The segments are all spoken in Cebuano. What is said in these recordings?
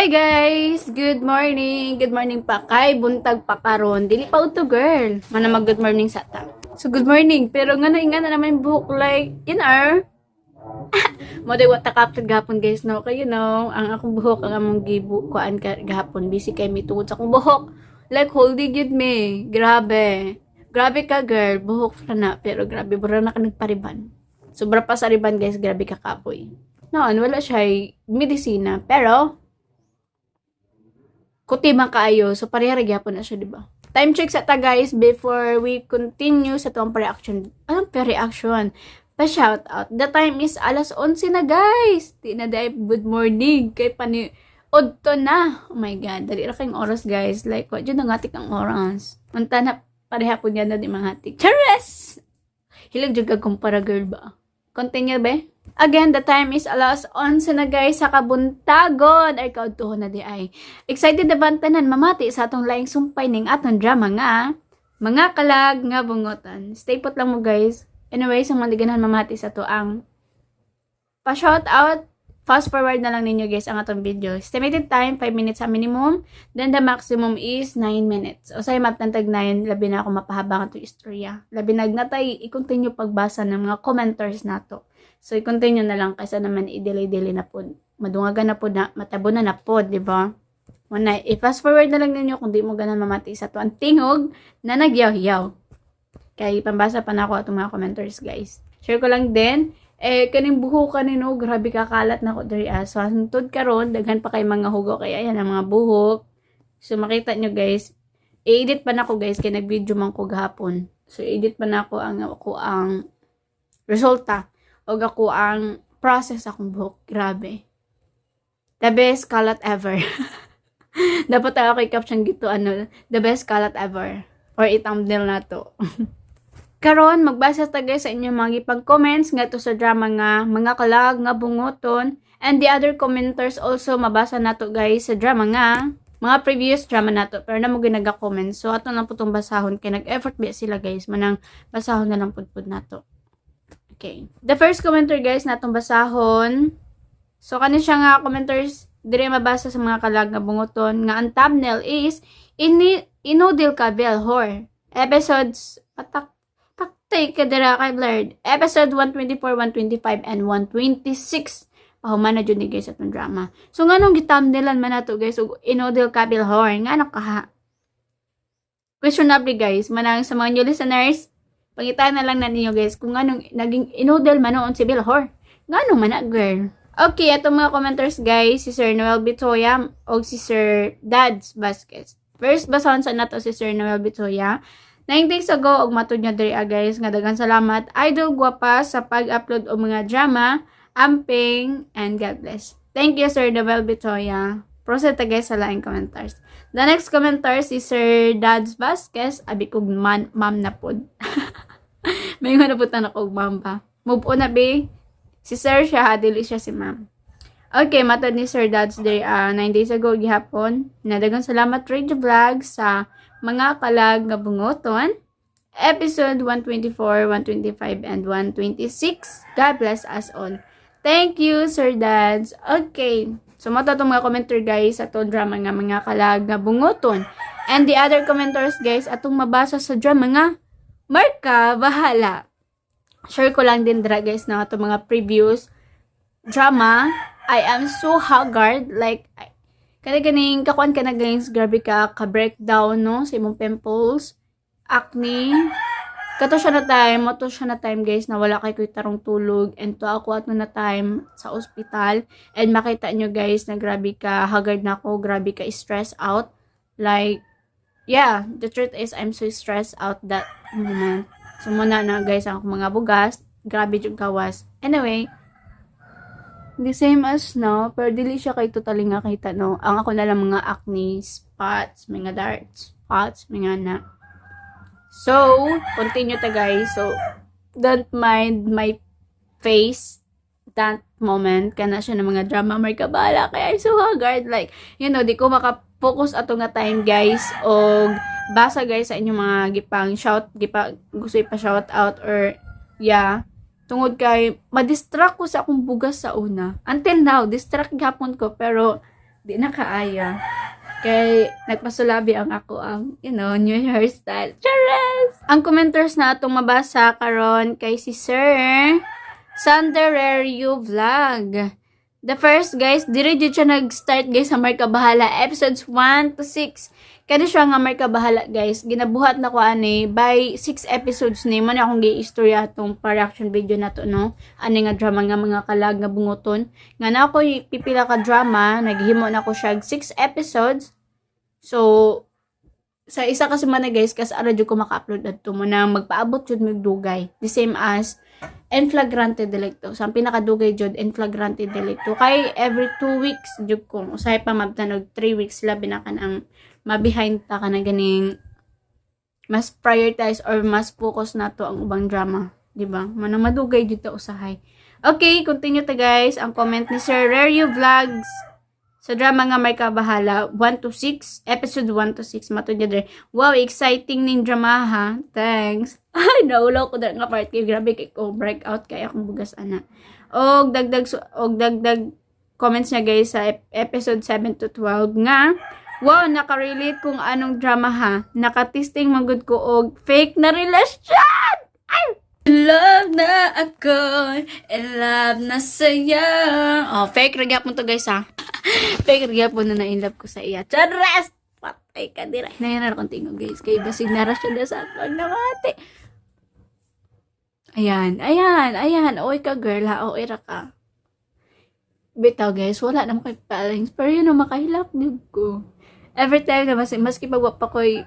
Hi guys! Good morning! Good morning pa kay buntag pa karon. Dili pa uto, girl. Mana mag good morning sa ta. So good morning, pero nga na naman yung buhok, like in our mo day what ka-upload gahapon, guys, no? Kay ang akong buhok, ang among gibu kuan ka gahapon, busy kay mi tungod sa akong buhok. Like holding gyud me. Grabe. Grabe ka, girl, buhok ra na pero grabe bura na ka nagpariban. Sobra pa sa riban, guys, grabe ka kapoy. Noon wala siya medisina pero kuti man kaayo, so pareha ra gyapon na siya, di ba? Time check sa ta, guys, before we continue sa tuang reaction. Anong pa-reaction? Pa-shout out. The time is alas 11 na, guys. Di na dahil good morning. Kay pani odto na. Oh my God. Dali ra kayong oras, guys. Like, what yun nangatik ang oras. Unta na pareha po niya na di mangatik. Chares! Hilag jud ka kumpara, girl ba? Continue ba? Again, the time is alas 11 na, guys, sa kabuntagon. Ay, kaudtuhon na di ay. Excited na ba ang tanan mamati sa atong laing sumpay ning atong drama nga Mga Kalag nga Bungutan? Stay put lang mo, guys. Anyway, sa mga di ganahan mamati sa ato ang pa-shout out, fast forward na lang ninyo, guys, ang atong video. Estimated time, 5 minutes sa minimum. Then the maximum is 9 minutes. O sa maptantag 9, labi na ako mapahaba ang atong istorya. Labi na natay i-continue pagbasa ng mga commenters nato. So i-continue na lang kaysa naman i-delay-delay na po. Madungagan na po na, matabo na na po, di ba? Muna, i-fast forward na lang ninyo kung di mo ganan mamati sa ato ang tingog na nagyaw-yaw. Kay pambasa pa na ako atong mga commenters, guys. Share ko lang din, eh, kaning buhok kanino, grabe kakalat na ko diri ah. So, hantod karon daghan pa kay mga hugo kay ayan ang mga buhok. So, makita nyo, guys, i-edit pa na ko, guys, kay nag-video man ko gahapon. So, i-edit pa na ako ang ako ang resulta o ako ang process akong buhok. Grabe. The best kalat ever. Dapat ako i-caption gito ano, "The best kalat ever." Or i-thumbnail na to. Karon magbasa ta, guys, sa inyong mga ipag-comments ngadto sa drama nga Mga Kalag nga Bunguton, and the other commenters also mabasa nato, guys, sa drama nga mga previous drama nato pero na mo ginaga-comment. So ato lang po tong basahon kay nag-effort ba sila, guys, manang basahon na lang pudpud nato. Okay. The first commenter, guys, natong basahon. So kani siya nga commenters dire mabasa sa Mga Kalag nga Bunguton nga ang thumbnail is ini Inudil ka Belhor. Episodes patak paktay ka dira kay blurred. Episode 124, 125 and 126. Pahuman na jud ni, guys, atong drama. So nganong gi-thumbnailan man nato, guys, og Inudil ka Belhor? Ngano kaha? Questionable, guys. Manang sa mga new listeners, pangitan na lang na ninyo, guys, kung anong naging inudel man noon si Belhor. Ngano man na, girl? Okay, atong mga commenters, guys, si Sir Noel Bitoya o si Sir Dads Vasquez. First, basahon sa nato si Sir Noel Bitoya. 9 days ago, og matod niya diri ah, guys, nga daghang salamat, Idol Guwapa, sa pag-upload og mga drama, amping, and God bless. Thank you, Sir Noel Bitoya. Proceed ta, guys, sa laing commenters. The next commenter si Sir Dads Vasquez, abi kog man, ma'am na pod. May nga naputan ako og ma'am pa. Move on na be. Si Sir siya, ha, dili siya si ma'am. Okay, matod ni Sir Dads there 9 days ago gihapon. Nadagang salamat, Radio Vlog, sa Mga Kalag nga Bunguton. Episode 124, 125, and 126. God bless us all. Thank you, Sir Dads. Okay. So, mao to itong mga commenter, guys, atong drama nga Mga Kalag nga Bunguton. And the other commenters, guys, atong mabasa sa drama nga Marka Bahala. Share ko lang din dra, guys, na atong mga previous drama. I am so haggard. Like, kani ganing kakuan ka na, guys, grabe ka ka breakdown, no, sa imong pimples, acne. Kato siya na time, mo to siya na time, guys, na wala kay ko'y tarong tulog and to ako ato na time sa ospital and makita nyo, guys, na grabe ka haggard na ako, grabe ka stress out. Like, yeah, the truth is I'm so stressed out that moment. So muna na, guys, ang akong mga bugas, grabe jud kawas. Anyway, the same as now, pero dili siya kay totally nga kita, no. Ang ako na lang mga acne spots, mga dark spots, mga na. So, continue ta, guys. So, don't mind my face that moment. Kana siya ng mga drama Marka Bahala. Kaya I'm so haggard. Like, di ko maka-focus ato nga time, guys. O basa, guys, sa inyong mga gipang shout, gipa, gusto ipa-shout out or yeah. Tungod kay, ma-distract ko sa akong bugas sa una. Until now, distract gapon ko. Pero, Di na kaaya. Kay nagpasulabi ang ako ang new hairstyle. Chares! Ang commenters na atong mabasa karon kay si Sir Sandererio Vlog. The first, guys, diri jud siya nag-start, guys, sa Marka Bahala episodes 1 to 6. Kani siya nga Marka Bahala, guys, ginabuhat na ko ani by 6 episodes ni man akong gi-istorya atong pa-reaction video na to, no. Ani nga drama nga mga kalag nga bunguton. Nga na ako pipila ka drama, naghimo na ko siya 6 episodes. So sa isa ka semana, guys, kas ara jud ko maka-upload adto mo na magpaabot jud mig dugay. The same as En Flagrante Delicto. So, ang pinakadugay jud En Flagrante Delicto. Kay every 2 weeks jud ko. Usahay pa mabtan og 3 weeks, labi na kan ang ma-behind ta ka na ganing mas prioritize or mas focus na to ang ubang drama. Di ba? Manang madugay jud ta usahay. Okay, continue ta, guys. Ang comment ni Sir Rareo Vlogs sa drama nga May Kabahala 1 to 6, episode 1 to 6, matud niya dere, "Wow, exciting ning drama ha. Thanks." Ay, naulaw ko dere nga part kay grabe kay ko break out kay akong bugas ana. Og dagdag comments niya, guys, sa episode 7 to 12 nga, "Wow, nakarelate kung anong drama ha. Nakatisting magud ko og fake na relasyon." Ay! Love na ako, in love na sa'yo. Oh, fake ra gyapon to, guys, ha. Fake ra gyapon na na-in love ko sa iya. Charas! Patay ka dira. Nayan na akong tingog, guys. Kay basig nara siya na sa atwag na mate. Ayan, ayan, ayan. Oy ka, girl, ha. Oy ra ka. Bitaw, guys, wala naman kay feelings. Pero yun, oh, makahilak jud ko. Every time na maski pag wa pa ko'y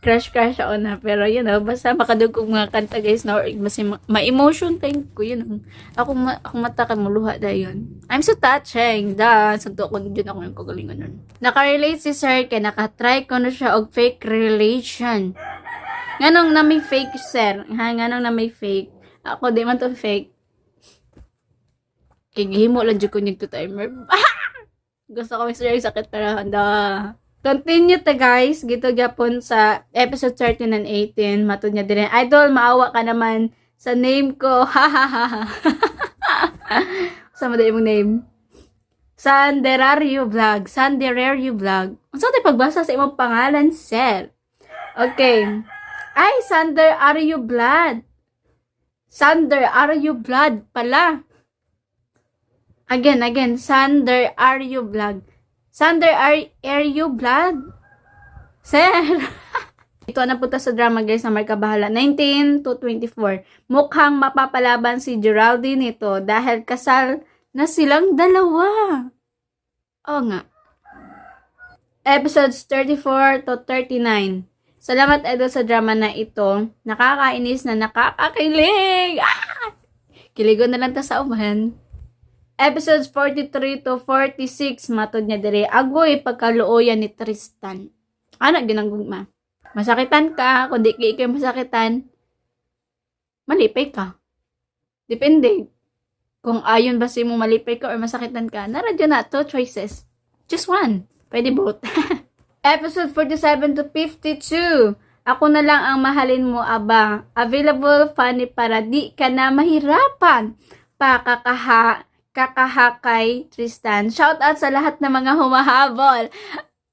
crush crush ako na. Pero basta makadugog kong mga kanta, guys, na or mas ma-emotion time ko yun. Ako mata kay muluha dayon. I'm so touching. Da, santo ko dyan ako yung kagalingan nun. Nakarelate si sir kay nakatry ko na siya og fake relation. Nganong na may fake, sir? Ha, nganong na may fake? Ako di man to fake. Kay gihimo lang jud ko niyag timer. Gusto ko may sakit pero handa. Continue ta, guys. Gito gyapon sa episode 13 and 18. Matud niya din. "Idol, maawa ka naman sa name ko. Ha ha ha ha." Sa mo imong name? Sanderario Vlog. Sanderario Vlog. Unsa tay pagbasa sa imong pangalan, sir? Okay. Ay, Sander Ario Blood. Sander Ario Blood pala. Again, again. Sander Ario Vlog. Sander Ario Blood. Sir. Ito na punta sa drama, guys, na Marka Bahala 19 to 24. "Mukhang mapapalaban si Geraldine nito dahil kasal na silang dalawa." Oo nga. Episodes 34 to 39. "Salamat, Idol, sa drama na ito. Nakakainis na nakakakilig." Ah! Kiligon na lang ta sa uman. Episodes 43 to 46, matod niya dire, "Agoy pagkaluoyan ni Tristan." Ana ginanggugma. Masakitan ka, kung di kay masakitan, malipay ka. Depende. Kung ayon ba sa mo malipay ka or masakitan ka, naradyo na, two choices. Just one. Pwede both. Episode 47 to 52. "Ako na lang ang mahalin mo, aba. Available funny para di ka na mahirapan. Pakakaha, kakahakay, Tristan. Shout out sa lahat ng mga humahabol."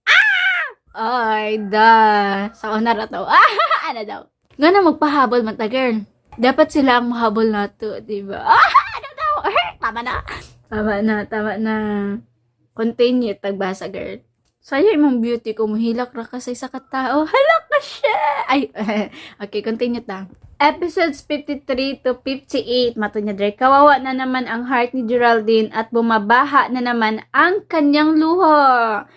Ah! Ay, da. Sa una ra to. Ah, ano daw? Nga na magpahabol man ta, girl. Dapat sila ang mahabol nato, di ba? Ah, ano daw? Eh, tama na. Tama na, tama na. Continue, tagbasa, girl. Saya imong beauty ko, muhilak ra ka sa isa ka tao. Hala ka siya! Ay, okay, continue ta. Episodes 53 to 58, matud niya dre, "Kawawa na naman ang heart ni Geraldine at bumabaha na naman ang kanyang luha.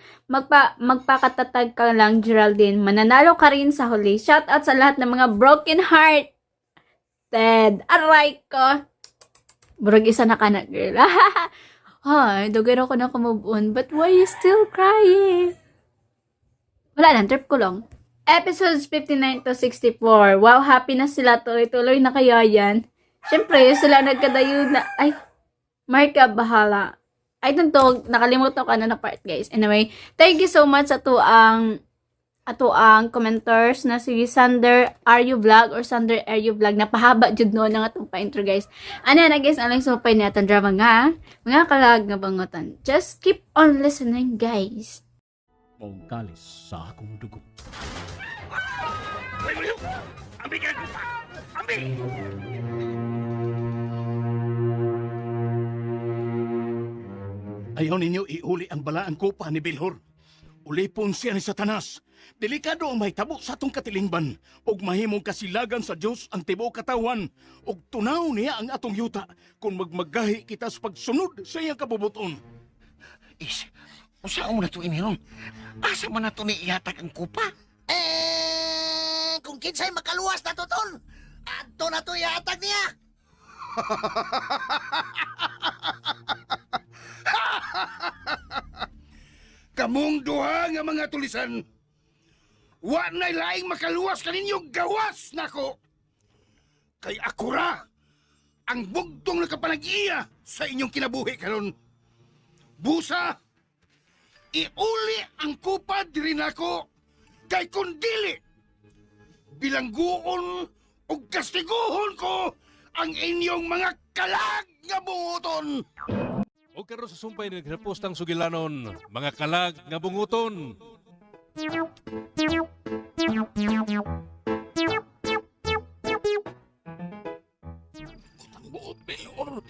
Magpakatatag ka lang, Geraldine. Mananalo ka rin sa huli. Shout out sa lahat ng mga broken heart. Ted, aray ko." Murag isa na ka na, girl. Hi, dugay ra ko na move on, but why you still crying? Wala lang, trip ko lang. Episodes 59 to 64. Wow, happy na sila. Tuloy-tuloy na kaya yan. Siyempre, sila nagkadayo na, ay, Marka, bahala. I don't know, nakalimutan ko ano na part, guys. Anyway, thank you so much sa to ang Ato ang commenters na si Sander Are You Vlog or Sander Are You Vlog. Napahaba jud no ang atong pa-intro, guys. Ano na, guys, alang supay ni atong drama nga mga kalag nga bangotan. Just keep on listening, guys. Maong kalis sa akong dugo. Ayaw ninyo iuli ang balaang kupa ni Bilhor. Ulipon siya ni Satanas. Delikado ang mahitabo sa atong katilingban ug mahimong kasilagan sa Dios ang tibuok katawan ug tunaw niya ang atong yuta kung magmagahi kita sa pagsunod sa iyang kabubuton. Is, unsaon na to ini ron? Asa man na to ni ihatag ang kupa? Eh, kung kinsay makaluwas na to, tol. Adto na to ihatag niya. Kamong duha nga mga tulisan. Wa na'y laing makaluwas kaninyo gawas nako. Kay ako ra ang bugtong nakapanag-iya sa inyong kinabuhi karon. Busa, iuli ang kupa diri nako kay kun dili bilangguon ug kastiguhon ko ang inyong mga kalag nga bunguton. O karon sa sumpay nagrepos ang sugilanon, mga kalag nga bunguton. Ang buot, Bilhor.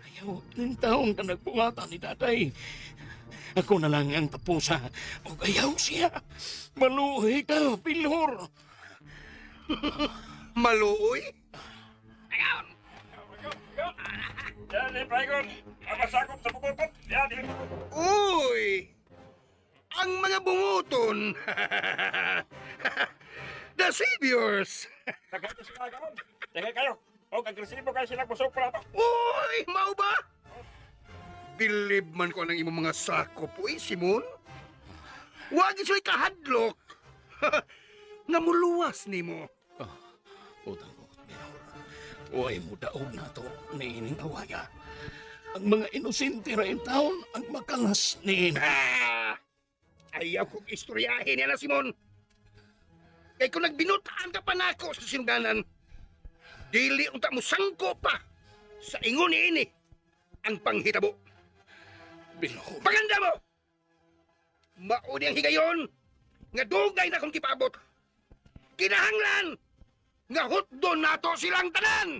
Ayaw, ning taong ka nagpungata ni tatay. Ako na lang ang tapusa. O ayaw siya. Maluhi ka, Bilhor. Maluoy? Uy! Ang mga bunguton! The Saviors! Dahil kayo, og agresibo kayo sila busog pala to. Uy! Mao ba? Bilib man ko ng imong mga sakop, uy, Simon. Wag iso'y kahadlok. Nga muluwas nimo. Utang buot, Bilhor. Uy, mo daog na to ni ining awaya. Ang mga inosente ra in taon ang makalas ni ini. Ah! Ayaw kong istoryahin niya na, Simon. Kay kung nagbinutaan ka pa nako sa sinuganan, dili unta mo sangko pa sa ingon ni ini ang panghitabo. Bilhor. Paganda mo! Mauni ang higayon nga dugay na kong gipaabot. Kinahanglan nga hutdon nato silang tanan.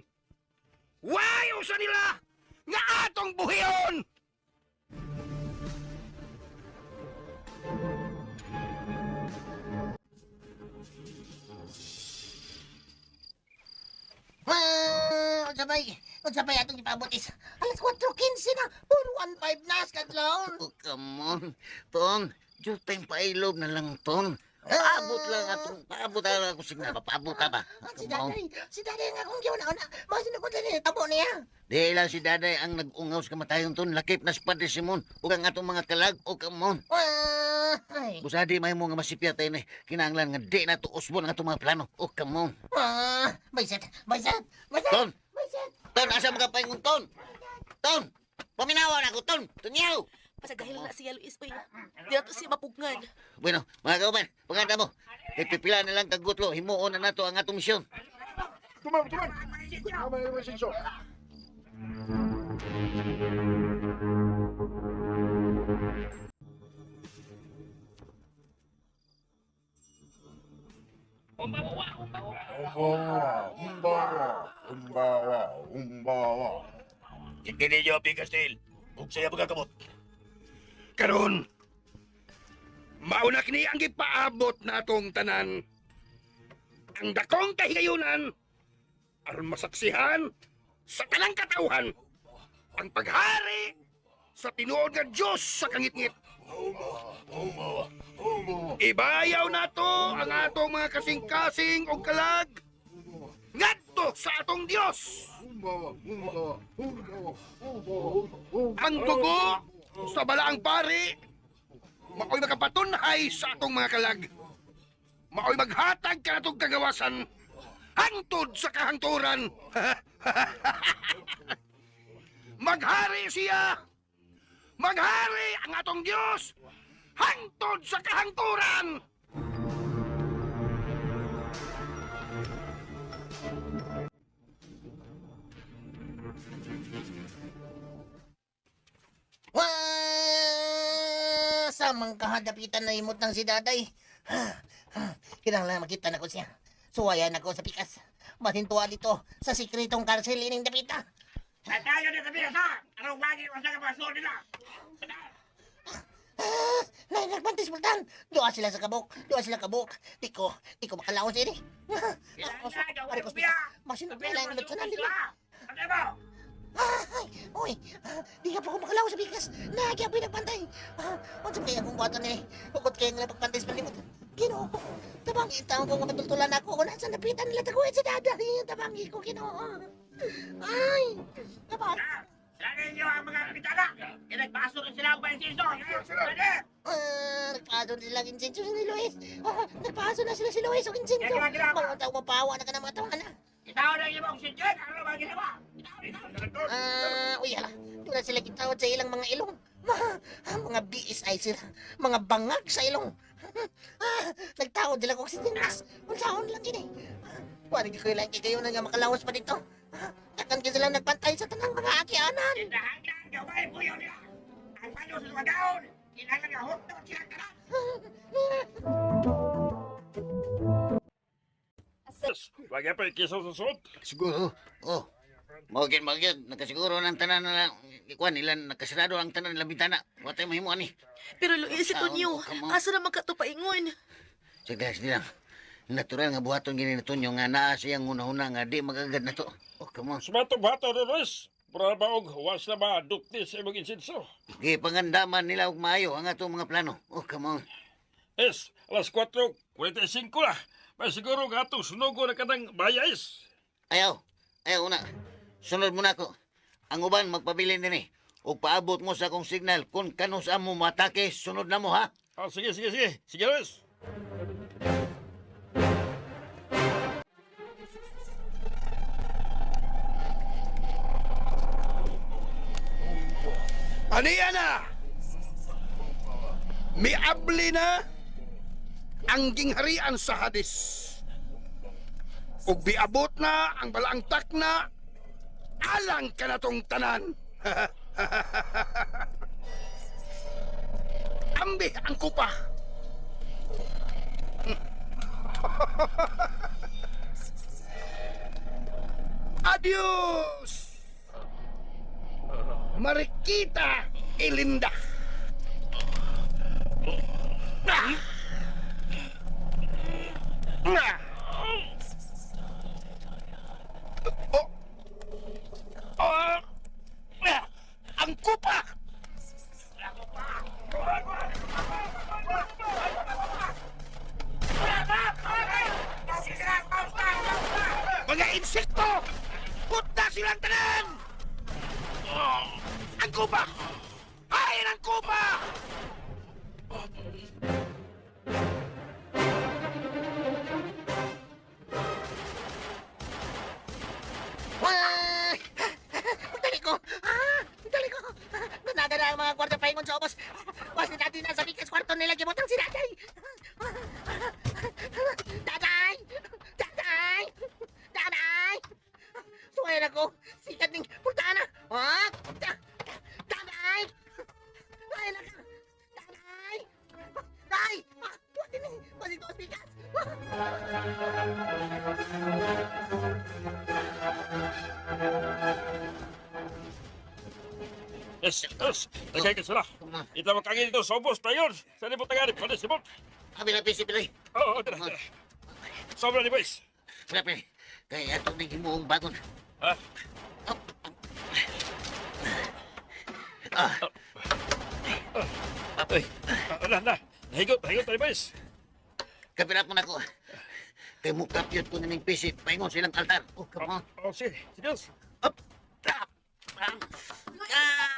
Way usa nila nga atong buhion! Ah, unsa bay atong ipaabot is alas 4:15 na. 4:15 na sa kadlawon. Oh, come on. Ton, juteng pailob na lang, Ton. Paabot lang atong, paabot na lang ako signal. Paabot ka ba? Ah, si Come on. Daday, si Daday nga akong giuna-una. Mao sinugod ni tabo niya. Di lang si Daday ang nag-ungaw sa kamatayon, Ton. Lakip na si Padre Simon. Ug ang atong mga kalag. Oh, come on. Ah, ay. Busa di may mo nga masipya tayo na. Kinahanglan nga di na to usbon ang atong mga plano. Oh, come on. Ah, baiset, baiset, baiset. Ton! Baiset. Ton, asa mo ka paingon, Ton? Ton! Paminawa na ako, Ton! Tunyaw! Pasagahil na siya, Luis. Uy, di na to siya mapugngan. Bueno, mga kauban, paganda mo. Kay pipila na lang kagutlo, himuon na nato ang atong misyon. Tuman, tuman. Tama yung sinso. Hindi ninyo, Big Steel. Ug saya pagkakamot. Karon, mauna kini ang gipaabot natong tanan. Ang dakong kahigayunan aron masaksihan sa tanang katawhan ang paghari sa tinuod nga Dios sa kangitngit. Ibayaw nato ang atong mga kasing-kasing og kalag ngadto sa atong Dios. Ang dugo sa balaang pari mao'y makapatunhay sa atong mga kalag. Mao'y maghatag kanatong kagawasan hangtod sa kahangturan. Maghari siya. Maghari ang atong Dios hangtod sa kahangturan. Asa man kahadapitan na imot ng si daday. Kinahanglan makita na ko siya. Suwayan ako sa pikas. Mahintuan dito sa sikretong karsel ining dapita. Tayo na kami sa! Anong wagi ko sa kapaso nila? Ah, nay nagbantis bultan. Duha sila sa kabok. Duha sila kabok. Di ko makalaos ini. Kinahanglan, Pare ko masinod na lang ang nila. Ano mo? Ay, uy, di ka pa ko makalaw sa bigas. Nagya po'y nagbantay. Ah, unsa kaya akong buhaton eh? Hugot kayo nga pagpantay sa palimot. Ginoo ko. Tabangi taon ko nga matultulan ako. Kung nasa napitan nila taguhin si Dada. Tabangi ko, Ginoo. Ay, tabang. Sa ninyo ang mga kapitana! Kinagpaso rin sila ang bayansiso! Sige! Ah, nagpaso na sila insenso ni Luis. Ah, nagpaso na sila si Luis og insenso. Kaya, kaya, kaya. Mga tao mapawa na ka ng mga tawanan. Itaw na imong sinjin! Ano ba ginawa? Itaw, itaw! Ah, uy, hala. Doon na sila gitawad sa ilang mga ilong. Mga BSI sila. Mga bangag sa ilong. Ah, nagtawad sila kong sininas. Unsaon lang gini. Wala ko lang kayo na nga makalawas pa dito. Ah, takan kayo sila nagpantay sa tanang mga akianan. Kinahanglan gawin po yun nila! Ang panyo sa mga! Kinahanglan nga hotdog sila tanan! Wag pa ikisaw sa suot. Siguro. Oh. Mao gyud nakasiguro ng tanan na ikuan nila nakasirado ang tanan nila bintana. Wa tay mahimo ani. Pero Luis, si Taon Tonyo, ko, come on. asa naman ka to paingon? Sige, sige lang. Natural nga buhaton gini na Tonyo nga naa siyang una-una nga di magagad na to. Oh, come on. Sumato bato Luis. Pura ba og was na ba dukti sa imong insinso? Gipangandaman nila og maayo ang atong mga plano. Oh, come on. Es, alas 4:45 na. May siguro nga atong sunugo na kanang bayais. Ayaw. Ayaw una. Sunod mo na ako. Ang uban magpabilin din eh. Ug paabot mo sa akong signal kung kanus mo matake, sunod na mo ha. Ah, sige, sige, sige. Sige, Luis. Aniya na! Miabli na ang gingharian sa Hades. Ug biabot na ang balaang takna alang kanatong tanan. Ambi ang kupa. Adios! Marikita Ilinda. Ah! Ah! Oh! Oh! Ah! Ang kupa! Mga insekto! Punta silang tanan! Oh! Ang kupa! Ay, ang kupa! Ah! Dali ko! Ah! Dali ko! Ganada na ang mga kwarta paingon sa ubos. Was ni dati nasa bikas kwarto nila gibutang si Daday. Daday! Daday! Daday! Suwayan ako. Sikat ning pultana. Ah! Daday! Ay, naka! Daday! Day! Ah! Pwede ni! Basig ko bikas! Es, es. Tagay ka sila. Come on. Ita makangin dito sa ubos, payon. Sa libot tagari, pwede sibot. Abi na pisi pili. Oo, tara, tara. Sobra ni boys. Pili. Kay atong ning himuong bagon. Ha? Ah, Ay, ah, na, na. Nahigot, nahigot tayo, boys. kapira po nako. Kay mukapyot ko ning pisit paingon silang altar. Oh, come on. Oh, sige. Sige. Up. Tap. Bang. Ah!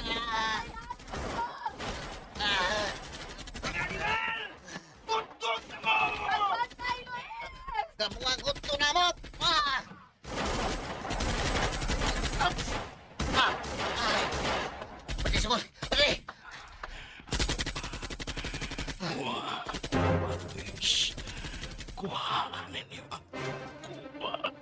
Ah! Ah! Bantay, Luis! Kamuha gusto na mo! Ah! Up. Ah! Ah! Pati sumol. Pati. Kuhaan ninyo ang kupa.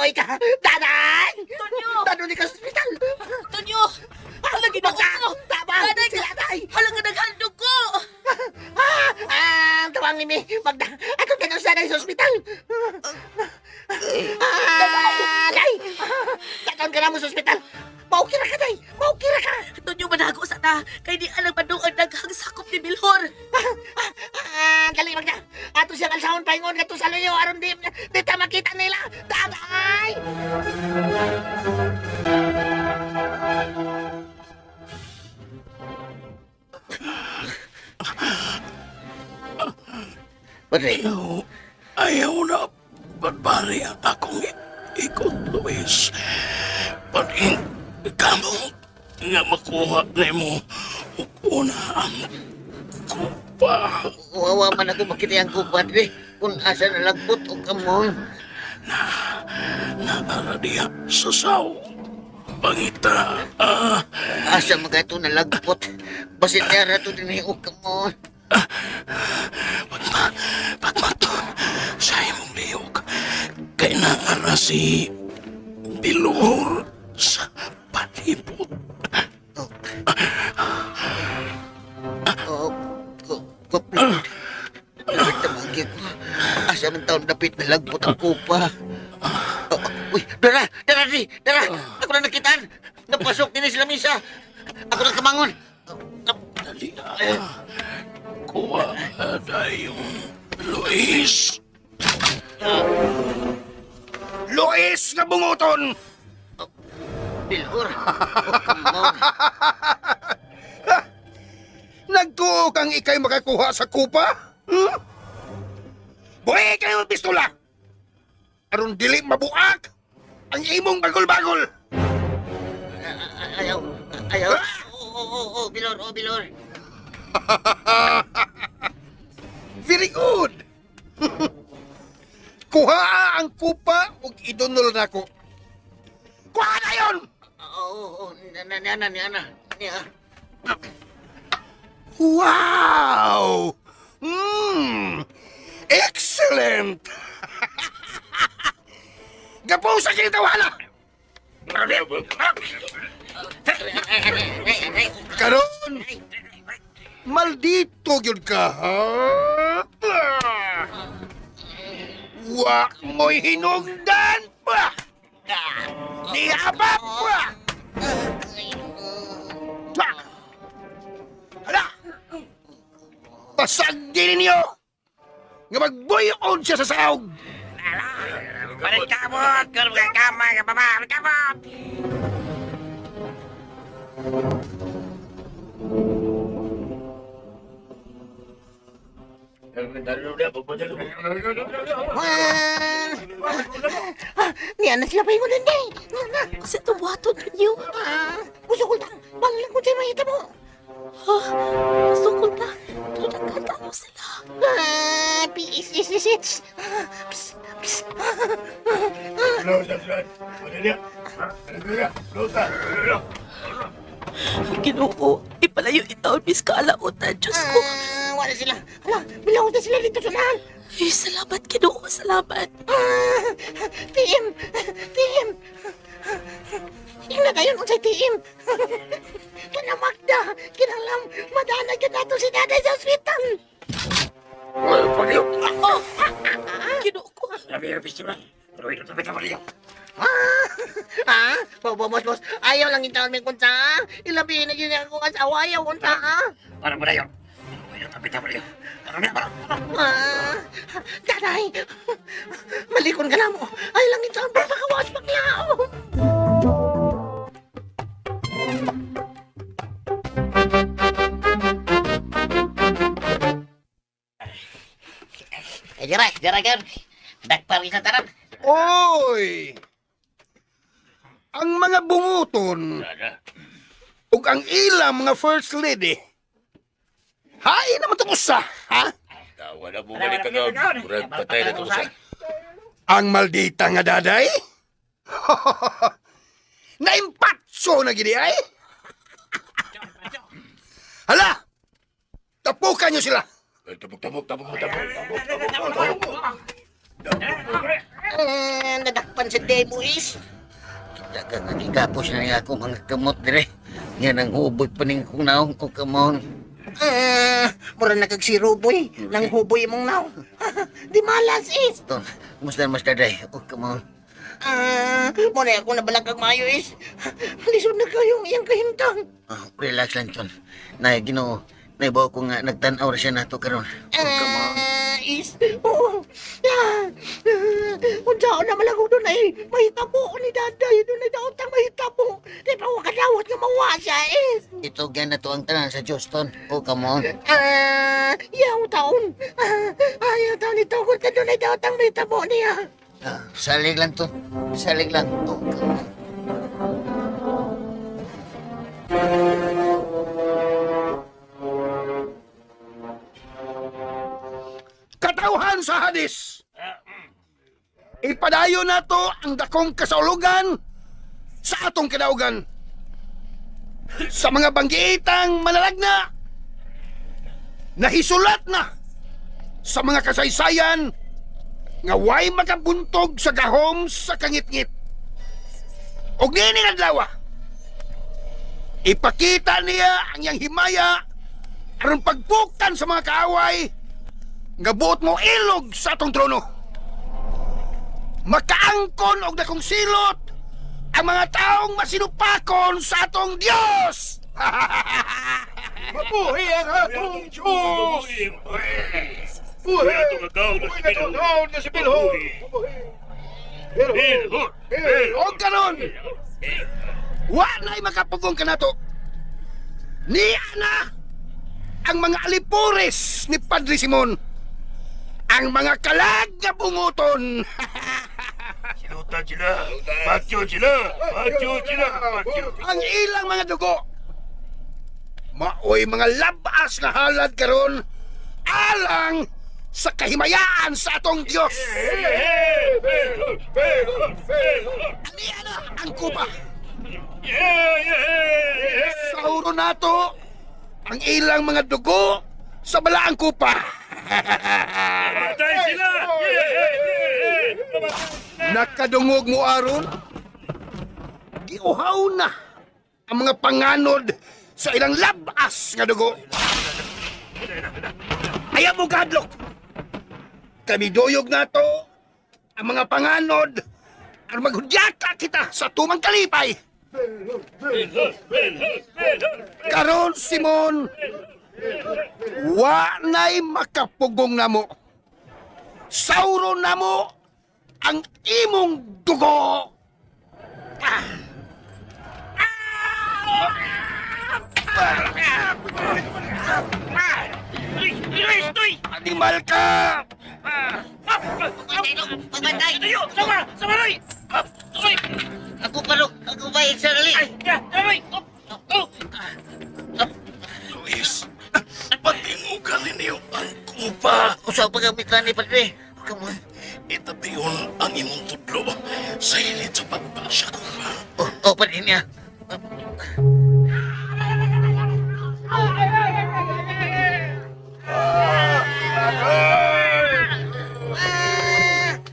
Maluoy ka. Daday! Tonyo! Dano ni ka sa ospital. Tonyo! Hala, ginoo ko! Tama! Daday Si Daday! Hala nga naghandog ko! Ah! Ah! Tawangin mi. Magda. Ato tanong sa sa ospital. Ah! Day! Taton ka na mo sa ospital. Maukira ka, Day! Maukira ka! Tonyo, manago sa ta! Kay di alang paduang daghang sakop ni Bilhor! Ah, dali Magda. Ato siyang alsahon paingon kadto sa luyo aron di di ta makita nila. Daday! Padre, Ayaw, ayaw na, barbari ang akong ikot, Luis. Pating kamo nga makuha nimo ug una ang kupa. wawa man ako makita ang ko, Padre. Kung asa nalagpot o kamon. Naara diha sa saw. Pangita, ah, Asa mga ito nalagpot. Basin niya rato din o kamon. pagma, pagmato sa imong lihok. Kay naara si Bilor sa palibot. Oh, ko, ko, Dapat tamagin ko. Asa man taon dapit nalagpot ang kupa. Oh, uy, dara, dara di, dara. Ako na nakitaan. Napasok din sila misa. Ako na kamangon. Dali ah. Kuha dayon, Luis. Luis nga bunguton! Bilhor. Oh, kamon. Nagtuo kang ikay makakuha sa kupa? Hmm? Buhi kayo ang pistola! Aron dili mabuak ang imong bagol-bagol! Ayaw, ayaw. Oh, oh, oh, oh, Bilor, oh, Bilor. Very good! Kuha ang kupa ug idunol nako. Kuha na yon! Oo, oh, oh, niya na, niya na. Niya. Wow! Mm, excellent! Gapo sa kinitawana! Karon, maldito gyud ka, ha? Wa mo'y hinungdan pa! Niaba pa! Hala! Pasag din ninyo! Nga magbuyon siya sa saog! Balik kamot! Kama, kama, kamot! Niya na sila paingon hindi. Niya na. Kasi ito buhaton, Tonyo. Ah, gusto ko lang. Banglang kung sa'yo mahita mo. Ha? Nasukol na. Pero nagkatao sila. Ah, P-S-S-S-H. Psst, psst. Ginoo, ipalayo itaon mis kaalautan, Diyos ko. Ah, wala sila. Hala, bilaw na sila dito sa lahan. Ay, salamat, Ginoo, salamat. Ah, TM, TM. Ingna kayo unsay TM. Kana Magda, kinalam madanay ka nato si daday sa ospital. Oh, Ginoo ko. Ah, ah, bo, bo, boss, boss. Ayaw lang intawon may kunta. Ilabi na yun akong asawa. Ayaw kunta, ah. Ah, daday, malikon ka na mo. Ayaw lang intawon, pagpakawas paglao. Eh, dira, dira kan. Dakpar sa tanan. Oy! Ang mga bunguton ug ang ilang mga first lady. Hain naman itong usa, ha? Wala bumalik ka na. Murag patay na ito sa. Ang maldita nga daday. Naimpatso na gini ay. Hala! Tapukan niyo sila! Tabok, tabok, tabok, tabok, tabok, tabok, tabok. Ah, nadakpan. Harapan sa demo is. Kita ka nga gigapos na niya ako mga kamot dire. Yan ang huboy pa ning kong naong ko kamon. Ah, mura na kag si Ruboy. Nang huboy imong naw. Di malas is. Ton, kumusta mas daday? Oh, come on. Ah, mo na ako nabalag kag maayo is. Lisod na kayong iyang kahimtang. Oh, relax lang, Ton. Nay, Ginoo, naibaw ko nga nagtan-aw ra siya nato karon. Oh, come on. Ah, is. Oo. Ah, unsaon na malang doon ay mahitabo ni daday doon ay daot ang mahitabo. Di pa ko kadawat nga mawa siya is. Ito na to ang tanan sa Diyos, Ton. Oh, come on. Ah, yaw taon. Ah, ayaw taon ito ko doon ay daot ang mahitabo niya. Ah, salig lang, Ton. Salig lang. Oh, come on. Katawhan sa Hades! Ipadayon nato ang dakong kasaulugan sa atong kadaugan. Sa mga banggiitang manalagna, nahisulat na sa mga kasaysayan nga way makabuntog sa gahom sa kangitngit. Og niini nga adlaw, ipakita niya ang iyang himaya aron pagpuktan sa mga kaaway nga buot mo ilog sa atong trono. Makaangkon og dakong silot ang mga taong masinupakon sa atong Dios. Mabuhi ang atong Diyos! Buhi atong agaw na si Bilhor! Bilhor! Bilhor! Og karon, wa na'y makapugong kanato. Ni ana ang mga alipores ni Padre Simon. Ang mga kalag nga bunguton. Silutan sila! Patyo sila! Patyo sila! Patyo! Ang ilang mga dugo. Maoy mga labas nga halad karon alang sa kahimayaan sa atong Dios. Bilhor! Bilhor! Bilhor! Ani ana ang kupa. Yeah! Yeah! Sauro nato ang ilang mga dugo sa balaang kupa. Patay sila! Yeah! Yeah! Nakadungog mo aron. Giuhaw na ang mga panganod sa ilang labas nga dugo. Ayaw mo gadlok. Kami duyog nato ang mga panganod aron maghudyaka kita sa tumang kalipay. Bilhor! Bilhor! Bilhor! Karon Simon, wa na'y makapugong namo. Sauro namo ang imong dugo. Animal ka! Pagbantay, Dong. Pagbantay. Tayo! Sama! Sama, Roy! Roy! Ako pa, Dong. Ako pa, Sarali. Ay! Ya! Roy! Oh! Oh! Luis, patingugan ninyo ang kupa. Usaw pa gamit ni Padre. Oh, come on. Itabiyon ang imong tudlo sa hilit sa pagba sa kupa. Oh, oh, Padre niya. Ah,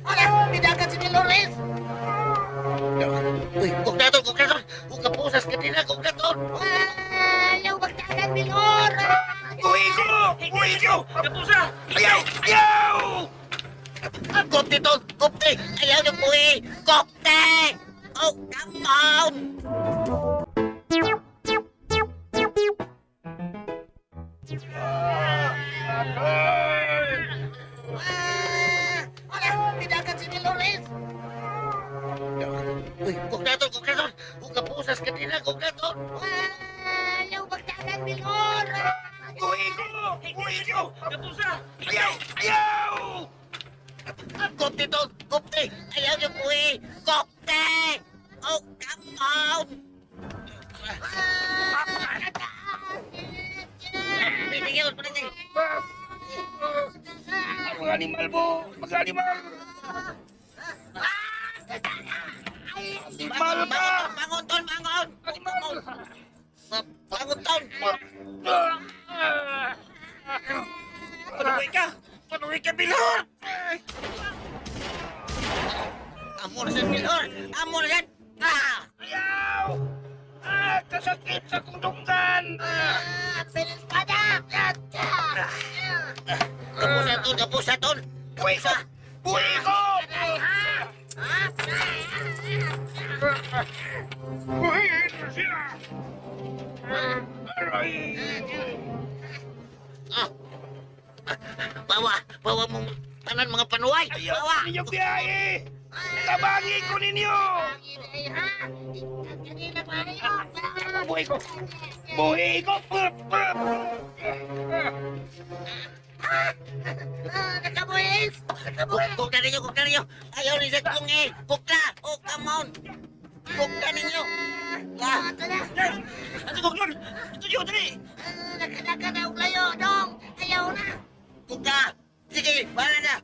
wala, bidagan si Dolores. Uy, kung naton, kung naton. Kung kapusas ka din na, kung naton. Ah, ayaw magdagan Bilhor. Uwi ko! Uwi ko! Kapusa! Ayaw! Ayaw! Kopte to, kopte. Ayaw ng buhi. Kopte! Oh, come on! Ah, wala, bidagan si Dolores. Uy, kung naton, kung naton. Kung kapusas ka din na, kung naton. Ah, ayaw magdagan Bilhor. Uwi ko! Uwi ko! Kapusa! Ayaw! Ayaw! Kopte to, kopte. Ayaw ng buhi. Kopte! Oh, come on! Pinigil, pinigil. Mga animal mo! Mga animal! Animal ka! Bangon, ton, bangon! Animal! Bangon, ton! Panuwi ka! Panuwi ka, Bilhor! Amo Amo na sad, Bilhor! Amo na sad! Ah! Ayaw! Ah, kasakit sa kong dunggan! Ah, Pilispada! Kapusa, tol! Kapusa, tol! Buhi ko! Buhi ko! Aray, ha? Ha? Buhi sila! Aray! Bawa! Bawa mong tanan mga panuway! Ayaw Bawa! ninyo biyahe! Tabangi ko ninyo! Aray, ha? Kanina pa kayo! Buhi ko! Buhi ko! Ah, nakabuhis! Nakabuhis! Kukta ninyo! Kukta ninyo! Ayaw ni sa kong eh! Kukta! Oh, come on! Kukta ninyo! Ah! Ito na! Ato kukta! Ito yun, dali! Ah, Nakadaka na og layo, dong! Ayaw na! Kukta! Sige, bahala na!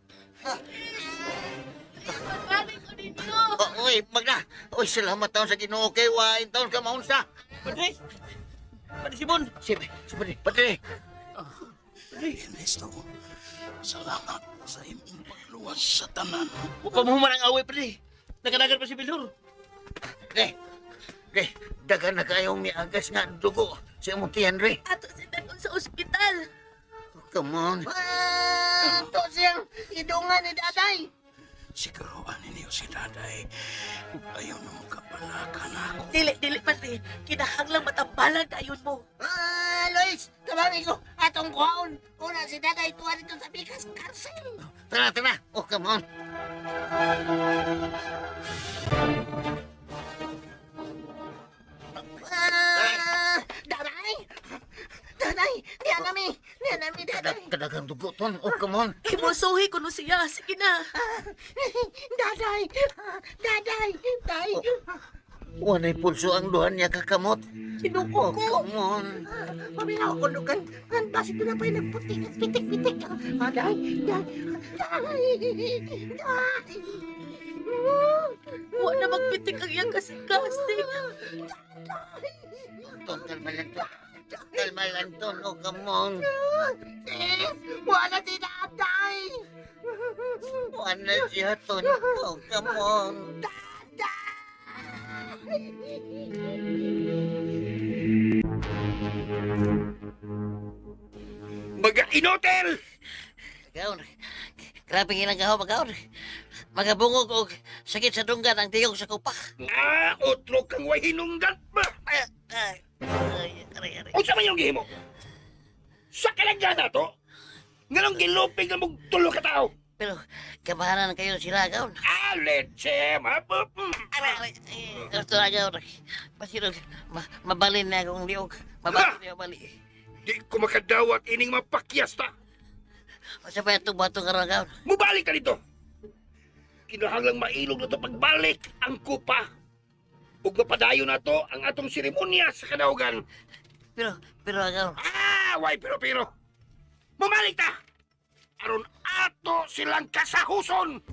Pagkali ko ninyo. Oh, uy, magna! Uy, salamat taon sa Ginoo kay wain taon ka maunsa! Padre! Padre Simon! Si, si Padre, Padre! Ernesto, salamat sa imong pagluwas sa tanan. Huwag mo ang away, Padre. Nakadagan pa si Bilhor. Pre, pre, dagan na kayong miagas nga dugo sa imong tiyan, re. Ato si Danon sa ospital. Come on. Ah, to siyang idungan ni daday! Siguruan ninyo si daday. Ayaw na mo kapalakan ako. Dili, dili, Padre. Kinahanglang matambalan dayon mo. Ah, Lois, tabangi ko atong kuhaon. Una si daday tuwa dito sa Bikas Karsel. Tara, tara. Oh, come on. Ah, daday! Daday, niya nami, niya nami daday. Kadagang dugo, ton. Oh, come on. Himusuhi ko no siya. Sige na. Daday, daday, day. Wanay pulso ang duhan niya kakamot. Sinuko Oh, ko. come on. Paminaw ko lugan, kan basit na pa'y nagputik at pitik-pitik. Ah, day, day, day, day. Wa na magpitik ang iyang kasing-kasing. Ton, kalma lang, ton. Kalma lang, ton. Oh, come on. Sis, wala si daday. Wala siya, ton. Oh, come on. Mga inotel! Gaon. Grabe ginagawa, magaon. Magabungog og sakit sa dunggan ang tingog sa kupak. Ah, otro kang way hinunggan ba? Ay, ay, ay, aray, aray. Unsa man yung gihimo? Sa kalagyan na to? Nganong gilupig na mong tulo ka tao? Pero, kabahanan kayo sila, gaon. Ah, leche, ma. Aray, aray, ay, gusto na, gaon. Pasilog, mabalin na akong liog. Mabalin na, mabali. Di ko makadawat ining mapakyasta. Masa pa itong bato karon, gaon. Mubalik ka dito. Kinahanglang mailog na to pagbalik ang kupa. Ug mapadayon na to ang atong seremonya sa kadaugan. Pero, pero, gaon. Ah, way pero pero. Mumalik ta. Aron ato silang kasahuson.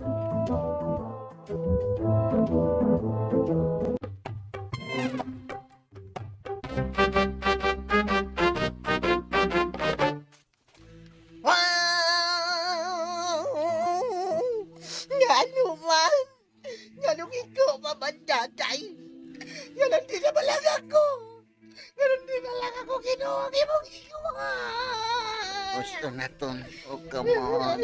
Wow! Ngano man? Nganong ikaw pa man, daday? Nganong di na malang ako? Nganong di na lang ako kinuha ang imong ikuha? Gusto na ton. Oh, come on.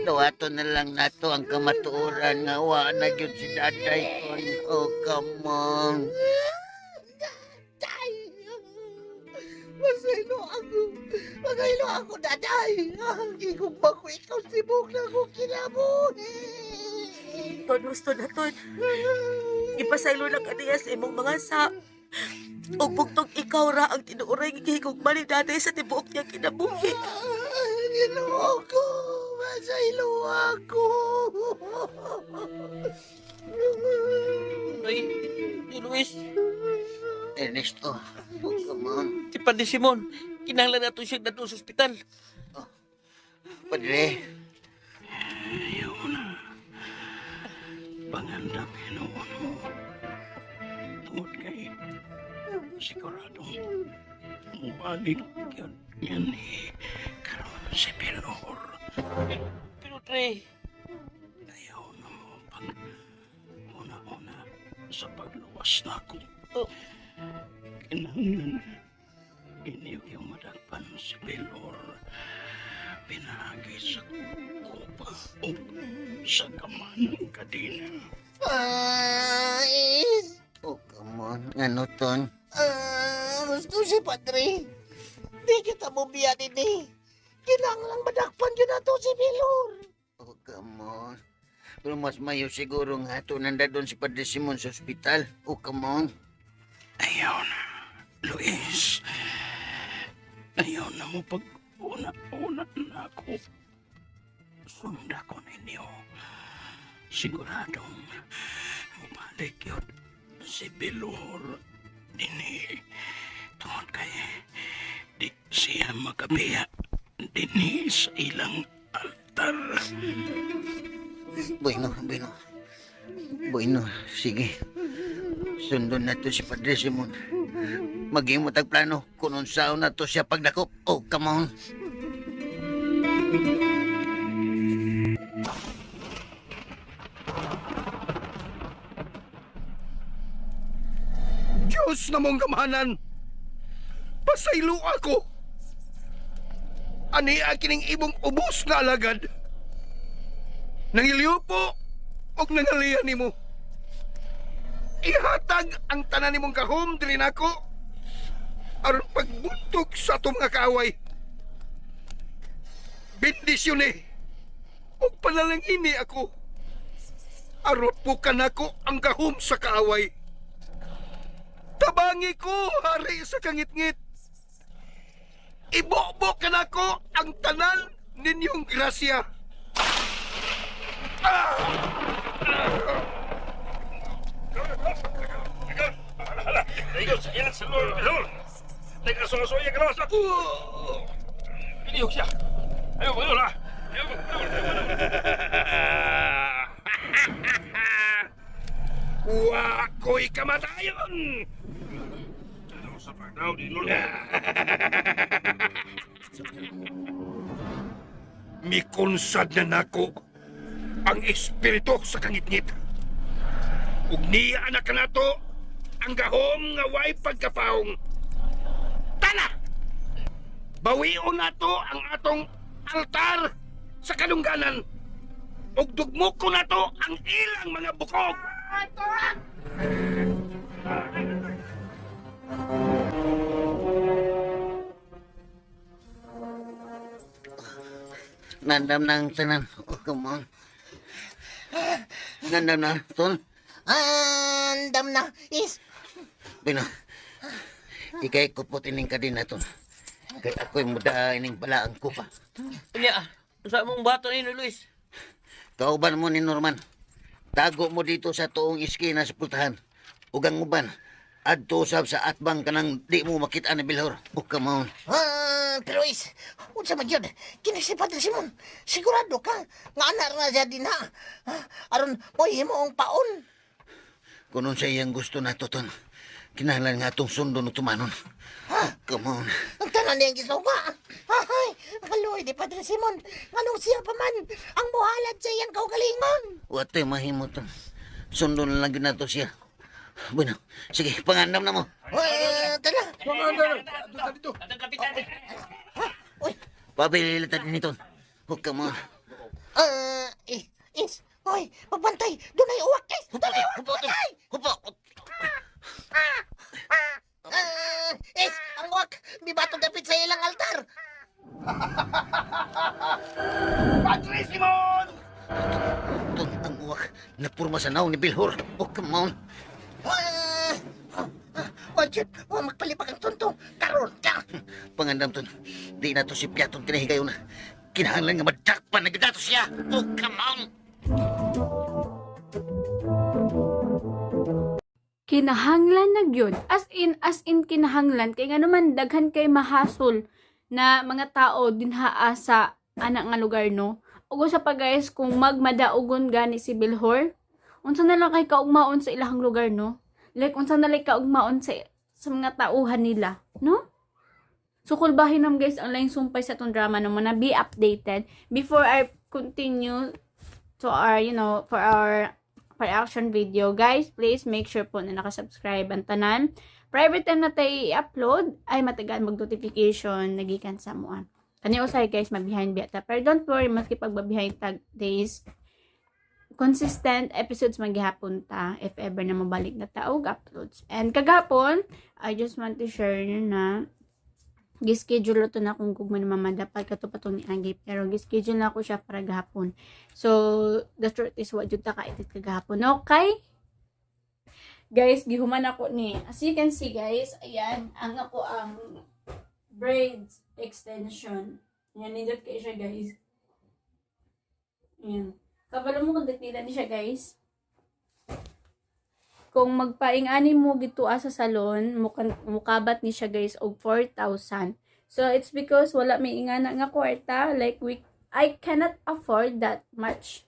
Dawaton na lang nato ang kamatuoran nga wa na gyud si daday ton. Oh, come on. Daday! Masaylo ako. Masaylo ako, daday. Ang gigugma ko ikaw, sibog na ako kinabuhi. Ton, gusto na, Ton. Ipasaylo lang kaniya sa imong mga sa. Ug bugtong ikaw ra ang tinuoray nga gihigugma ni daday sa tibuok niya kinabuhi. Ginoo ko! Masaylo ako! Ay, Don Luis, Ernesto. Oh, come on. si Padre Simon, kinahanglan nato siya dadto sa ospital. Padre. Ayaw na. Pangandam hinuon mo. Tungod kay siguradong mubalik yun yan ni karon si Pilor. Pero, Tre, Ayaw na mo pag Sa pagluwas nako. Kinahanglan inyo yung madakpan si Belor. Pinaagi sa kupa o sa kamanang kadena. Ah, is. Oh, come on. Ano, Ton? Ah, gusto si Padre. Di kita mo biya din eh. Kinahanglan madakpan yun na to si Bilor. Oh, come on. Pero mas mayo siguro nga ito nanda doon si Padre Simon sa ospital. Oh, come on. Ayaw na, Luis. Ayaw na mo pag una-una na ako. Sunda ko ninyo. Siguradong mabalik yun si Bilor dini. Tungod kay di siya makabiya dini sa ilang altar. Bueno, bueno. Bueno, sige. Sundon na to si Padre Simon. Maghimo tag plano kung unsaon na to siya pagdakop. Oh, come on. Diyos na mong gamanan! Pasaylo ako! Ani ang kining imong ubos nga alagad? Nangiliupo og nangalian nimo. Ihatag ang tanan nimong gahom diri nako aron pagbuntog sa atong mga kaaway. Bendisyon eh ug panalangini ako aron pukan nako ang gahom sa kaaway. Tabangi ko, hari sa kangitngit. Ibobo ka nako ang tanan ninyong grasya. Ingon sa ilang sa Lord Bilor. Nagkasuya ka sa. Inihok siya. Ayaw, Bilor ha. Ayaw, Bilor. Wa ko'y kamatayon! Ano sa pagdaw ni Lord? Mikonsad na nako ang espiritu sa kangitngit. Ug niya anak nato ang gahom nga way pagkapaong. Tana! Bawion nato ang atong altar sa kalungganan. Ug dugmoko nato ang ilang mga bukog. Nandam na ang tanan. Oh, come on. Nandam na, Ton. Andam na, is. Bueno, ikay kupot ining kadena, Ton. Kay ako'y muda ining balaang kupa. Unya, sa mong bato ni Luis? Kauban mo ni Norman. Tago mo dito sa tuong iskina sa pultahan. Ugang uban. Adto usab sa atbang kanang di mo makita ni Bilhor. Oh, come on. Ah, pero is, unsa man yun? Kini si Padre Simon, sigurado ka nga anak na siya din ha. Ah, aron mo himo ang paon. Kung sa iyang gusto na to, Ton. Kinahanglan nga atong sundon o tumanon. Come on. Ang tanan niyang gisuga. Ay, kaloy ni Padre Simon, nganong siya pa man ang muhalad sa iyang kaugalingon. Wato'y mahimo, Ton. Sundon na lang yun nato siya. Bueno, sige, pangandam na mo. Ah, tala. Uy, Pabililitan ni Ton. Oh, come on. ah, is, is, oy, pagbantay, dunay uwak, is, dunay uwak, Hupo, Ton. dunay! Hupo. Ah, is, ang uwak, mibato dapit sa ilang altar. Padre Simon! Ton, ang uwak. Napurma sa naong ni Bilhor. Oh, come on. Ah, ah, Wajib, wa magpalipak ang tuntong. Karon ka. Pangandam, Ton. Di na to si Piaton kinahigayon na. Kinahanglan nga madakpan na gyud nato siya. Oh, come on. Kinahanglan na gyud, as in kinahanglan kay ngano man daghan kay mahasol na mga tao dinhaa sa ana nga lugar, no? Ug usa pa guys, kung magmadaugon gani si Bilhor, unsa na lang kay kaugmaon sa ilahang lugar, no? Like unsa na lang kaugmaon sa mga tauhan nila, no? So kulbahin nam guys ang laing sumpay sa atong drama, no? Muna be updated before I continue to our for our pa-reaction video, guys, please make sure po na nakasubscribe ang tanan. Private time na tayo i-upload, ay matagaan mag-notification, nagikan sa muan. Kani usay guys, ma-behind biya ta. Pero don't worry, maski pag behind tag days, consistent episodes maghapon ta if ever na mabalik na ta og uploads. And kagahapon, I just want to share na gischedule to na kung gugma ni Mama, dapat kato pa ni agi, pero gischedule na ako siya para gahapon. So, the truth is wa jud ta ka-edit kagahapon. Okay? Guys, gihuman ako ni. As you can see guys, ayan, ang ako ang braids extension. Ayan, nindot kayo siya, guys. Ayan. Kabalo mo kung dakpila ni siya, guys. Kung magpaing-ani mo gitua sa salon, mukabat ni siya guys og 4,000. So it's because wala may ingana nga kwarta, like we I cannot afford that much.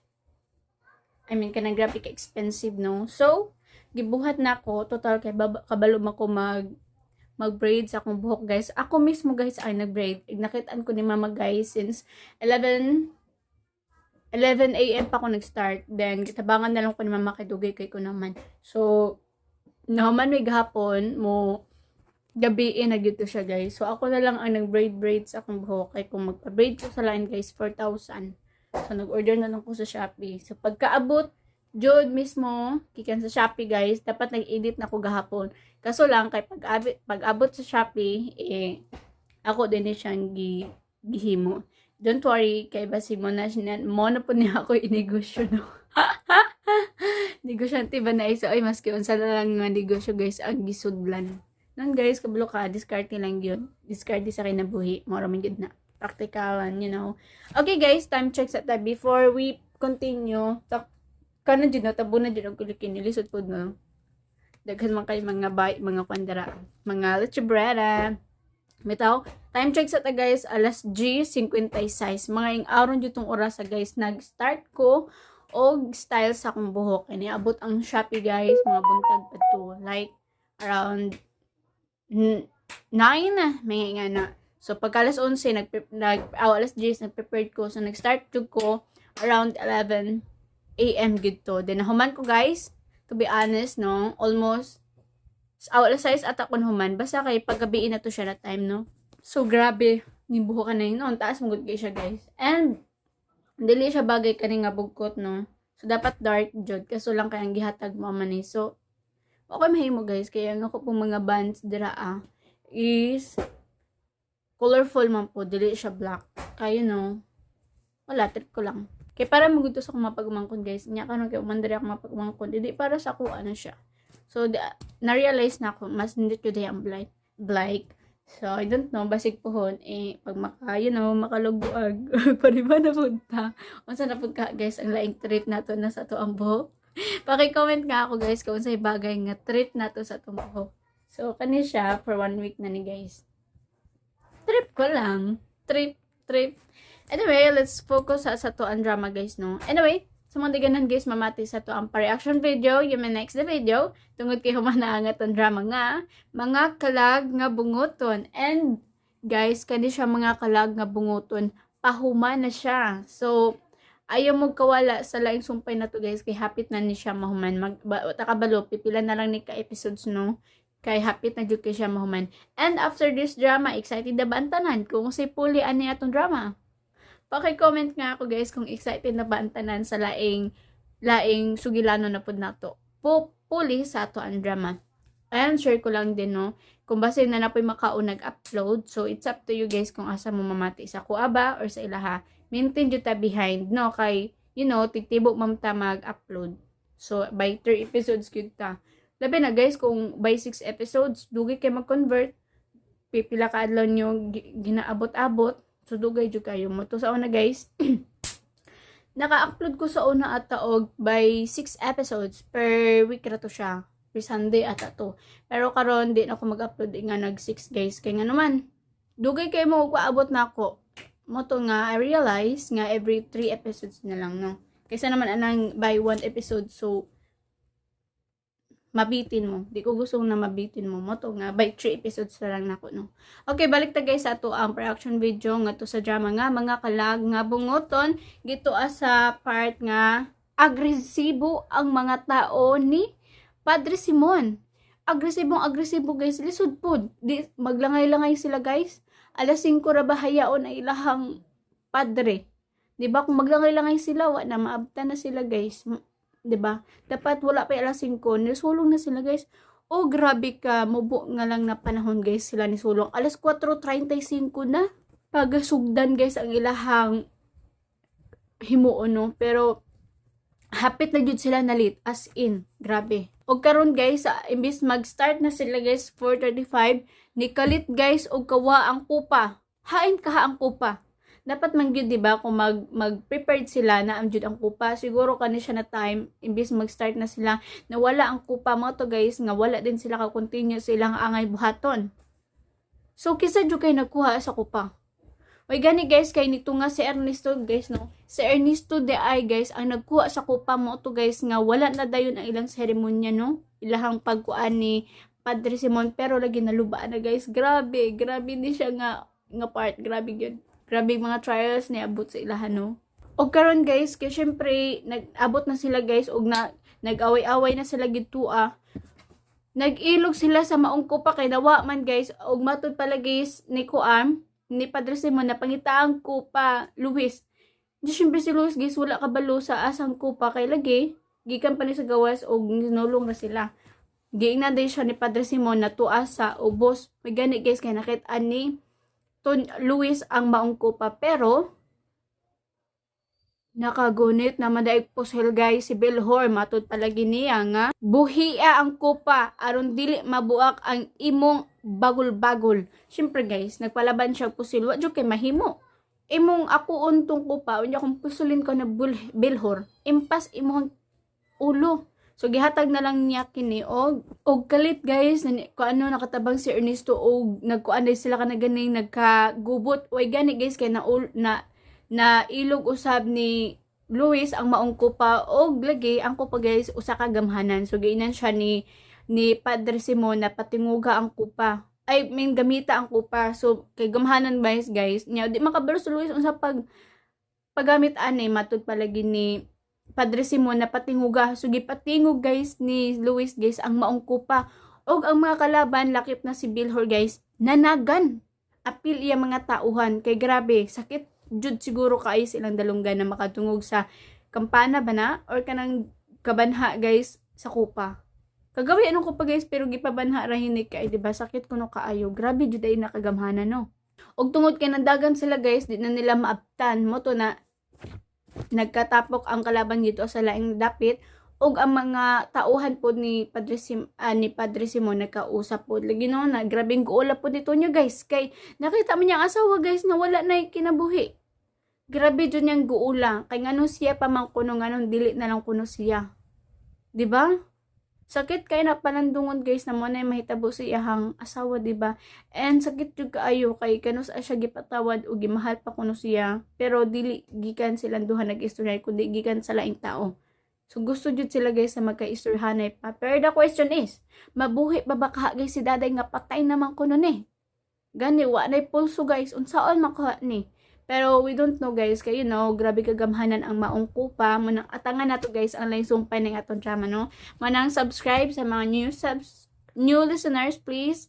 I mean, kanang grabe ka expensive, no? So, gibuhat na ako, total kay kabalo man ko mag braid sa akong buhok, guys. Ako mismo guys ay nag-braid. Nakitaan ko ni Mama guys since 11 a.m. pa ako nag-start. Then, gitabangan na lang ko ni Mama kay dugay kay ko naman. So, nahuman may gahapon mo gabi na gyud to siya guys. So, ako na lang ang nag-braid braid sa akong buhok. Kay kung magpa-braid ko sa lain guys, 4,000. So, nag-order na lang ko sa Shopee. So, pagkaabot, jud mismo, gikan sa Shopee guys, dapat nag-edit na ko gahapon. Kaso lang, kay pag-abot sa Shopee, eh, ako din ni siyang gihimo. Don't worry, kay basi mo na, mo na po niya ako inegosyo, no? Negosyante ba na isa? Ay, maski unsa na lang nga negosyo guys, ang gisudlan. Nun guys, kabalo ka, diskarte lang yun. Diskarte sa kinabuhi. Mora man gyud na. Practicalan. Okay guys, time check sa ta. Before we continue, kanon jud no, tabo na jud ang kulikin. Lisod po, no. Daghan man kay mga bay, mga kwandara, mga lechebrera. Bitaw, time check sa ta guys, alas 10:56. Mga ing aron jud tong oras sa guys, nag-start ko og style sa akong buhok. Ini abot ang Shopee guys, mga buntag pa to. Like, around 9, may nga na. So, pagka alas 11, nag, alas 10, nag-prepared ko. So, nag-start jud ko around 11 a.m. gid to. Then, nahuman ko guys, to be honest, no, almost, alas 6 ata kon human. Basta kay paggabi na to siya na time, no. So, grabe. Nibuho ka na yun. No, ang taas mo gud kay siya, guys. And, dili siya bagay kani nga bugkot, no. So, dapat dark jud. Kaso lang kay ang gihatag mo man eh. So, okay mahimo guys. Kaya nga ko pong mga bands dira ah, is colorful man po. Dili siya black. Kaya no, wala, trip ko lang. Kaya para magusto sa akong mapagumangkon guys. Nya karon kay umandari ako mapagumangkon. Dili para sa ako ano siya. So, na-realize na ako, mas hindi ko ang black. Black. So, I don't know, basig pohon, eh, pag maka, makalugbuag, pariba na punta. Unsa na pud ka, guys, ang laing treat nato na sa ato ang buhok? Paki-comment nga ako, guys, kung unsay bagay nga treat nato sa atong buhok. So, kani siya, for one week na ni, guys. Trip ko lang. Trip, trip. Anyway, let's focus sa to ang drama, guys, no? Anyway, sa mga di guys, mamati sa to ang pa-reaction video, you may next the video, tungod kay humana ang drama nga, Mga Kalag nga Bunguton. And, guys, kani siya Mga Kalag nga Bunguton, pahuman na siya. So, ayaw mo kawala sa laing sumpay na to guys, kay hapit na ni siya mahuman. Mag, ba, takabalo, pipila na lang ni ka episodes, no? Kay hapit na jud kay siya mahuman. And after this drama, excited na ba ang tanan kung si Puli ani atong drama? Paki-comment nga ako guys kung excited na ba ang tanan sa laing laing sugilano na pud nato. Puli sa ato ang drama. And share ko lang din no, kung base na napoy makaon nag-upload, so it's up to you guys kung asa mo mamati, sa kuha ba or sa ilaha. Maintain jud ta behind no, kay tigtibok man ta mag-upload. So by 3 episodes gyud ta. Labi na guys kung by 6 episodes dugay kay mag-convert, pipila ka adlaw nyo ginaabot-abot. So dugay jud kayo mo to sa una guys. Naka-upload ko sa una ata og by 6 episodes per week ra to siya. Per Sunday ata to. Pero karon di na ako mag-upload nga nag 6 guys kay nga naman dugay kay mo paabot na ako. Mo to nga I realize nga every 3 episodes na lang no. Kaysa naman anang by 1 episode, so mabitin mo. Di ko gusto na mabitin mo. Mo to nga by 3 episodes na lang nako no. Okay, balik ta guys sa ato ang reaction video nga to sa drama nga Mga Kalag nga Bunguton, gito sa part nga Agresibo ang mga tao ni Padre Simon. Agresibong agresibo, guys, lisod pud. Di maglangay-langay sila, guys. Alas 5 ra ba hayaon ang ilahang padre? 'Di ba kung maglangay-langay sila, wa na maabtan na sila, guys. 'Di ba? Dapat wala pa alas 5, nisulong na sila, guys. Oh, grabe ka, mubo nga lang na panahon, guys, sila nisulong. Alas 4:35 na. Pagasugdan, guys, ang ilahang himuon, no. Pero hapit na jud sila nalit, as in, grabe. Og karon, guys, imbis mag-start na sila, guys, 4:35, nikalit, guys, og kawa ang kupa. Hain kaha ang kupa. Dapat man gyud, di ba, kung mag prepared sila na ang jud ang kupa, siguro kani siya na time, imbis mag-start na sila, nawala ang kupa mo to, guys, nga wala din sila ka-continue silang angay buhaton. So kisa jud kay nagkuha sa kupa. Way gani, guys, kay nito nga si Ernesto, guys, no. Si Ernesto de ay, guys, ang nagkuha sa kupa mo to, guys, nga wala na dayon ang ilang seremonya, no. Ilahang pagkuan ni Padre Simon, pero lagi nalubaan na, guys. Grabe, grabe ni siya nga nga part, grabe gyud. Grabe mga trials ni abot sa ilahan, no. Og karon, guys, kay syempre nag-abot na sila, guys, og na nag-away-away na sila gidtua. Nag-ilog sila sa maong kupa kay nawa man, guys, og matud pala, guys, ni kuan ni Padre Simon na pangitaan kupa Luis. Di syempre si Luis, guys, wala kabalo sa asang kupa kay lagi gikan pa ni sa gawas og ninulong na sila. Giingnan din siya ni Padre Simon na tuas sa ubos. May gani, guys, kay nakit-an ni Ton Luis ang maong kupa, pero nakagunit na madaig pusil, guys, si Bilhor. Matud palagi niya nga buhia ang kupa aron dili mabuak ang imong bagol-bagol. Syempre, guys, nagpalaban siya og pusil, wa jud kay mahimo. Imong ako untong kupa, unya kung pusulin ko na Bilhor, impas imong ulo. So gihatag na lang niya kini og kalit, guys, na ko ano nakatabang si Ernesto og nagkuan sila kana ganing nagkagubot. Way gani, guys, kay na na na ilog usab ni Luis ang maong kupa og lagi ang kupa, guys, usa ka gamhanan. So giinan siya ni Padre Simon na patinguga ang kupa. I mean, gamita ang kupa. So kay gamhanan, guys, nya di makabalo si Luis unsa pag paggamit ani. Matud palagi ni Padre Simon na patinguga. So gipatingog, guys, ni Luis, guys, ang maong kupa. Og ang mga kalaban, lakip na si Bilhor, guys, nanagan. Apil iya mga tauhan kay grabe sakit jud siguro kaayo sa ilang dalunggan na makatungog sa kampana ba na or kanang kabanha, guys, sa kupa. Kagawi anong kupa, guys, pero gipabanha ra hinik kay, di ba, sakit kuno kaayo. Grabe jud ay nakagamhanan, no. Og tungod kay nandagan sila, guys, di na nila maabtan mo to na nagkatapok ang kalaban dito sa laing dapit og ang mga tauhan po ni Padre Simon nagkausap po lagi, no, na grabeng guola po dito niyo, guys, kay nakita mo niyang asawa, guys, na wala na kinabuhi. Grabe jud niyang guula kay ngano siya pa man kuno, nganong dili na lang kuno siya, di ba? Sakit kay na palandungon, guys, na mo na mahitabo sa iyahang asawa, di ba? And sakit jud kaayo kay kanus siya gipatawad o gimahal pa kuno siya, pero dili gikan silang duha nag-istorya kundi gikan sa laing tao. So gusto jud sila, guys, na magka-istoryahanay pa. Pero the question is, mabuhi pa ba kaha, guys, si daday nga patay naman kuno ni? Gani wa nay pulso, guys, unsaon makuha ni? Pero we don't know, guys, kay grabe kagamhanan ang maong kupa. Manang atangan nato, guys, ang laing sumpay ng atong drama, no. Manang subscribe sa mga new listeners, please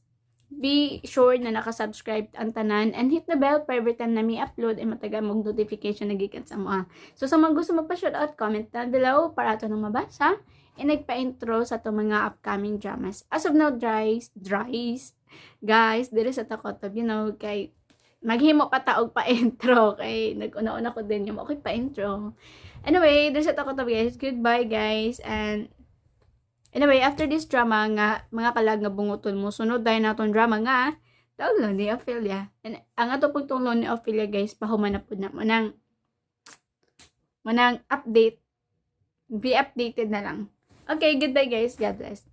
be sure na nakasubscribe ang tanan and hit the bell para every time na mi upload ay mataga mong notification na gikan sa mga. So sa mga gusto magpa-shoutout, comment down below para ato nang mabasa and nagpa-intro sa ato mga upcoming dramas. As of now, dries, dries, guys, diri sa takotob, kay maghimo pa ta og pa-intro kay nag-una-una ko din yung okay pa-intro. Anyway, diri sa takotob, guys. Goodbye, guys, and anyway, after this drama nga mga kalag nga bunguton mo, sunod dahil naton drama nga The Lonely Ophelia. And ang ato pong tong Lonely Ophelia, guys, pahuman na pud na manang update. Be updated na lang. Okay, goodbye, guys. God bless.